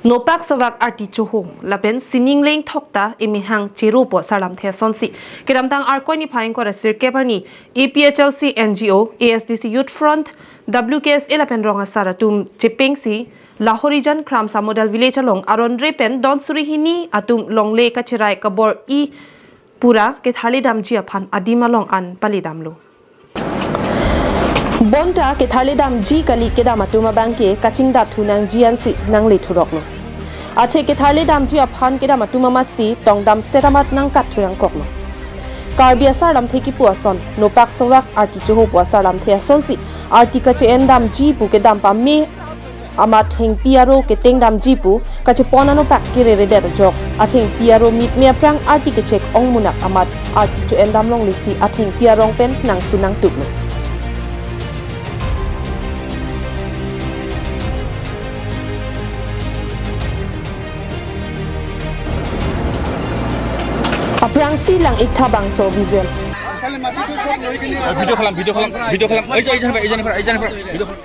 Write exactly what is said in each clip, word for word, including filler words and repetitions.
Nopak sovak arti choho lapen sining leng thokta emehang chero pu asarlamthe asonsi kedamtang Arkoi niphai ingkoi ra sirkep arni A P H L C N G O, A S D C Youth Front, W K S A lapen rong asar atum chepengsi Lahorijan Kramsa Model Village along aron re pen don suri hini atum longle kacherai kabor-i pura ketharle damji aphan adim along an pale damlo. Bonta ketharle damji kali kedam atum abangke kachingdat thu nangji ansi nangle thuroklo. Athe ketharle damji aphan kedam atum amatsi tongdam set amat nangkat thu nangkoklo. Karbi asarlamthe kipu ason, nopak sovak arti choho pu asarlamthe asonsi arti kache-en damji pu kedam pame amat thengpi aro keteng damji pu kachepon anopak kereredet ajok. Athengpi aro mitme aphrang arti kechek ongmunak amat arti cho-en dam longlesi athengpi arong pen nangsu nangtuplo. Aphrangsi lang-ik tha bangso visual. Video khalam, video khalam, video khalam. Ei, ei, ei, ei, ei, video khalam.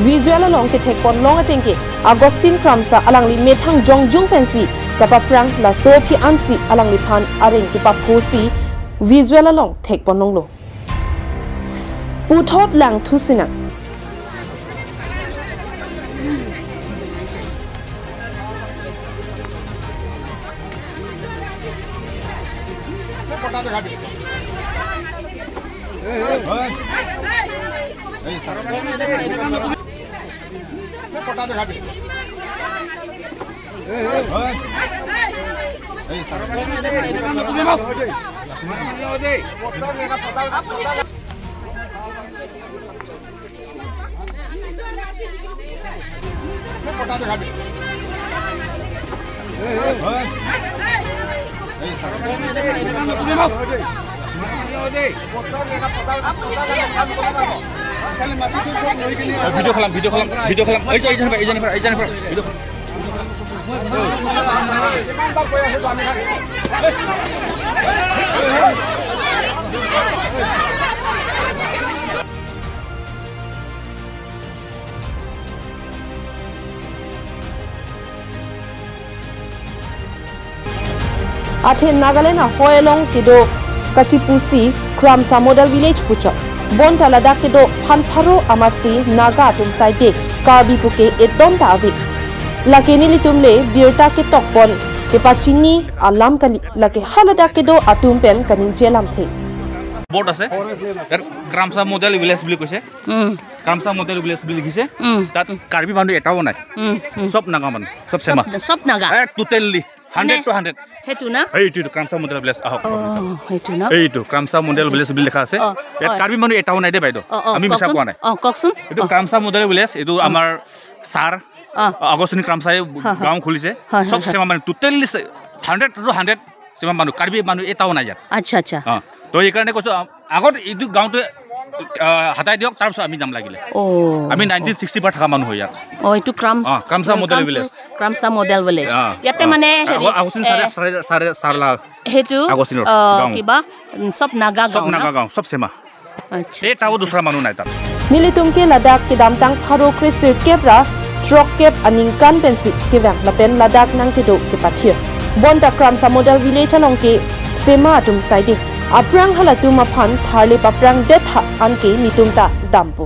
Visual along kethekpon long atengke Augustine Kramsa alangli methang jongjung pensi kapaphrang, laso aphi ansi alangliphan areng kepaphosi visual along thekpon longlo. Puthot langthu sinang. Video khalam, video khalam, video khalam. Ei, ei, ei, ei, ei, video khalam. Athe Nagaland ahoi along kedo kachipusi Kramsa Model Village puchot. Bonta ladak kedo phan pharo amatsi Naga atum side Karbi puke ekdom ta ave. Lake nelitum le birta ketokpon kepachini alam kali, lake haladak kedo atum pen kaningje alamthe. Board আছে, ইয়াত ক্ৰামচা model village বুলি কৈছে। উম, ক্ৰামচা model village বুলি লিখিছে। উম, তাত কাৰ্বি মানুহ এটাও নাই। উম, উম। চব নাগা মানুহ, চব চেমা। চব, চব নাগা? এ, টোটেলি হাণ্ড্ৰেড মানে টু হাণ্ড্ৰেড। সেইটো না? এইটো, এইটো ক্ৰামচা মডেল ভিলেজ, আহক। অ, সেইটো না? এইটো ক্ৰামচা মডেল ভিলেজ বুলি লিখা আছে। অ, ইয়াত হয়। কাৰ্বি মানুহ এটাও নাই দেই বাইদেউ। অ, অ, আমি মিছা কওকচোন। কোৱা নাই। অ, কওকচোন। এইটো অ। ক্ৰামচা মডেল ভিলেজ, এইটো অ। আমাৰ ছাৰ অ। আগষ্টিন ক্ৰামচাই হয়, হয়, গাঁও হয়। খুলিছে। হয়, হয়, চব হয়। চেমা মানে টোটেলি হাণ্ড্ৰেড টু হাণ্ড্ৰেড চেমা মানুহ, কাৰ্বি মানুহ এটাও নাই ইয়াত। আচ্ছা, আচ্ছা। অ, তো এইকাৰণে কৈছো, আ-, আগত এইটো গাঁওটো, আ, হটাই দিয়ক, তাৰ পিছত আমি যাম লাগিলে। অ, আমি অ। নাইনটিন ছিক্সটি পৰা থকা মানুহ হয় ইয়াত। অ, এইটো ক্ৰামচ-, অ, ক্ৰামচা মডেল গাঁওটো ভিলেজ। ক্ৰামচা মডেল ভিলেজ। অ, ইয়াতে অ। মানে হেৰি, আগৰ আগষ্টিন ছাৰে, এ, ছাৰে, ছাৰে, ছাৰ লা-, সেইটো, আগষ্টিনৰ অ, গাঁও। কিবা, উম, চব নাগা চব গাঁও না? নাগা গাঁও, চব চেমা। আচ্ছা, এটাও আচ্ছা। দুসৰা মানুহ নাই তাত। Nelitum ke ladak kedamtang pharo kre sirkep ra throkkep aningkan pensi kevang lapen ladak nangkedo kepathir. Bonta Kramsa Model Village along ke sema atum side aphrang halatum aphan tharle paphrang detha anke netum ta dampo.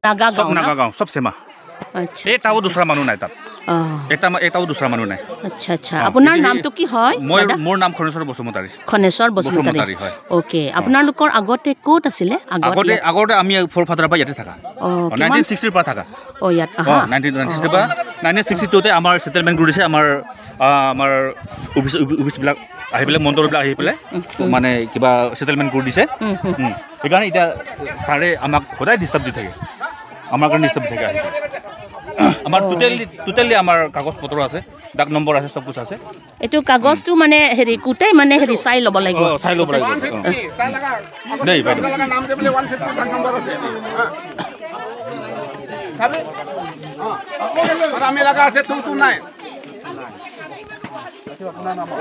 Naga চব গাঁও না? নাগা গাঁও, চব চেমা। আচ্ছা, এটাও আচ্ছা। দুসৰা মানুহ নাই তাত। অ। এটা মা-, এটাও দুসৰা মানুহ নাই। আচ্ছা, আচ্ছা। অ, আপোনাৰ এই, নামটো কি হয়, মই, দাদা? মোৰ নাম খনেশ্বৰ বসুমতাৰী। খনেশ্বৰ বসুমতাৰী। বসুমতাৰী, হয়। অ'কে, হয়। আপোনালোকৰ আগতে ক'ত আছিলে? আগত আগতে, ইয়াত? আগতে আমি ফ'ৰ ফাদাৰৰ পৰা ইয়াতে থাকা। অ, অ, কিমান? নাইনটিন ছিক্সটিৰ পৰা থাকা। অ, ইয়াত অ, আহা। নাইনটিন ছিক্সটিৰ পৰা, নাইনটিন ছিক্সটি টুতে আমাৰ ছেটেলমেণ্ট কৰি দিছে, আমাৰ, আ, আমাৰ অফিচ, অফি-, অফিচবিলাক আহি পেলাই, মণ্ডলবিলাক আহি পেলাই, উম, উম। মানে কিবা ছেটেলমেণ্ট কৰি দিছে। উম, উম। উম। সেইকাৰণে এতিয়া ছাৰে আমাক সদায় ডিষ্টাৰ্ব দি থাকে। আমাৰ কাৰণে নিশ্চিত থাকে আহিব। আমাৰ টোটেলি টোটেলি আমাৰ কাগজ পত্ৰ আছে, ডাক নম্বৰ আছে, চব কিছু আছে। এইটো কাগজটো মানে হেৰি কোটাই মানে হেৰি চাই ল'ব লাগিব। অ, চাই ল'ব লাগিব। অ। দেই বাইদেউ। लगा नाम दे बोले वन फिफ्टी डाक नंबर আছে। हाँ। साहब? हाँ। और हमें लगा আছে टू टू नाइन।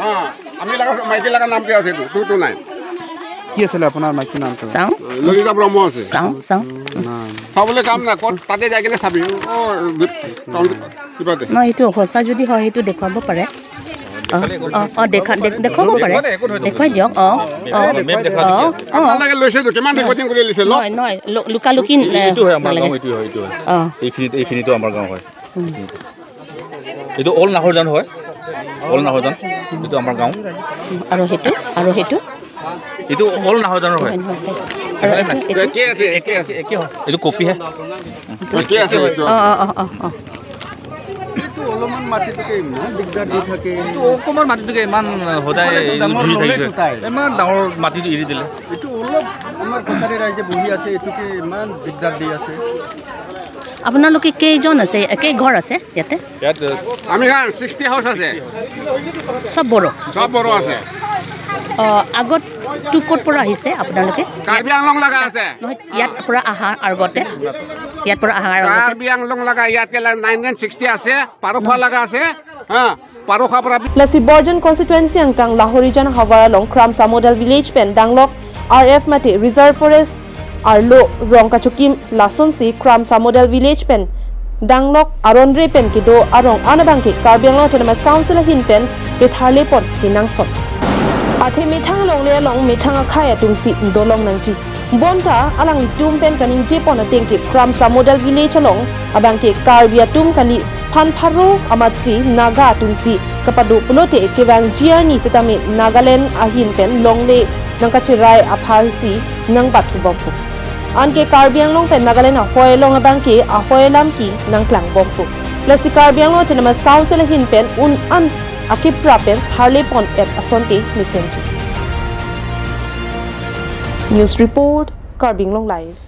हाँ। আমি লাগা মাইকী লাগা নাম দিয়া আছে এইটো, টু টু নাইন। কি আছিলে আপোনাৰ মাইকীৰ নামটো? চাওঁ। ললিতা ব্ৰহ্ম আছে। চাওঁ চাওঁ। চাবলৈ কাম নাই, ক'ত তাতে যাই কিনে চাবি। অ, টাউন কিবা দে। মই এইটো সঁচা যদি হয় সেইটো দেখুৱাব পাৰে। অ, অ, অ, দেখা দে- দেখুৱাব পাৰে। দেখুৱাই দিয়ক। অ, অ, মেপ দেখা অ, দেখি আছে। অ। আপোনালোকে লৈছেতো, কিমান ৰেকৰ্ডিং কৰি লৈছে? লওক। নহয় নহয়, লু- লুকা লুকি এ, এইটো হয় আমাৰ নালাগে। গাঁও, এইটো হয়, এইটো হয়। অ। এইখিনিত এইখিনিতো আমাৰ গাঁও হয়। উম। এইটো অল নাহৰজান হয়, অল নাহৰজান। এইটো আমাৰ গাঁও। আৰু সেইটো আৰু সেইটো এইটো অল নাহৰজানৰ হয়। আৰু এইটো এইটো একে আছে, একে আছে। একে হয়, এইটো কপিহে। একে আছে এইটো। অ অ অ অ অ। এইটো অলপমান মাটিটোকে ইমান দিগদাৰ দি থাকে। এইটো অকণমান মাটিটোকে ইমান সদায় এইটো ডাঙৰ জুৰি থাকিছে। ইমান ডাঙৰ মাটিটো এৰি দিলে। এইটো অলপ আমাৰ কছাৰী ৰাইজে বহি আছে, এইটোকে ইমান দিগদাৰ দি আছে। আপোনালোকে কেইজন আছে? কেই ঘৰ আছে ইয়াতে? ইয়াত, আহ, আমি গান ছিক্সটি হাউচ আছে। চব বড়ো? চব বড়ো আছে। অ, আগতটো ক'ত পৰা আহিছে আপোনালোকে? কাৰ্বি আংলং লাগা আছে। নহয়, ইয়াত পৰা অহা আগতে? ইয়াত পৰা অহা আগতে? কাৰ্বি আংলং লাগা ইয়াতে নাইনটিন ছিক্সটি আছে, পাৰখোৱা লাগা আছে। হা, পাৰখোৱা পৰা। Lasi Borjan constituency angkang Lahorijan havar along Kramsa Model Village pen danglok R F mate Reserve Forest arlo rong kachokim lasonsi Kramsa Model Village pen danglok aron re pen kedo arong an abangke Karbi Anglong Autonomous Council ahin pen ketharle pon kenangsot. Athe methang longle along methang akhei atumsi dolong nangji. Bonta alanglitum pen kaningje pon ateng ke Kramsa Model Village along abangke Karbi atum kali, phan pharo amatsi Naga atumsi kapado pulote kevangji arni setame Nagaland ahin pen longle nangkacherai apharsi nangbathu bompo. Anke Karbi Anglong pen Nagaland ahoi along abangke ahoi alam ke nangklang bompo. Lasi Karbi Anglong Autonomous Council ahin pen un an akepra pen tharle pon et asonte mesenji. News report, Karbi Anglong Live.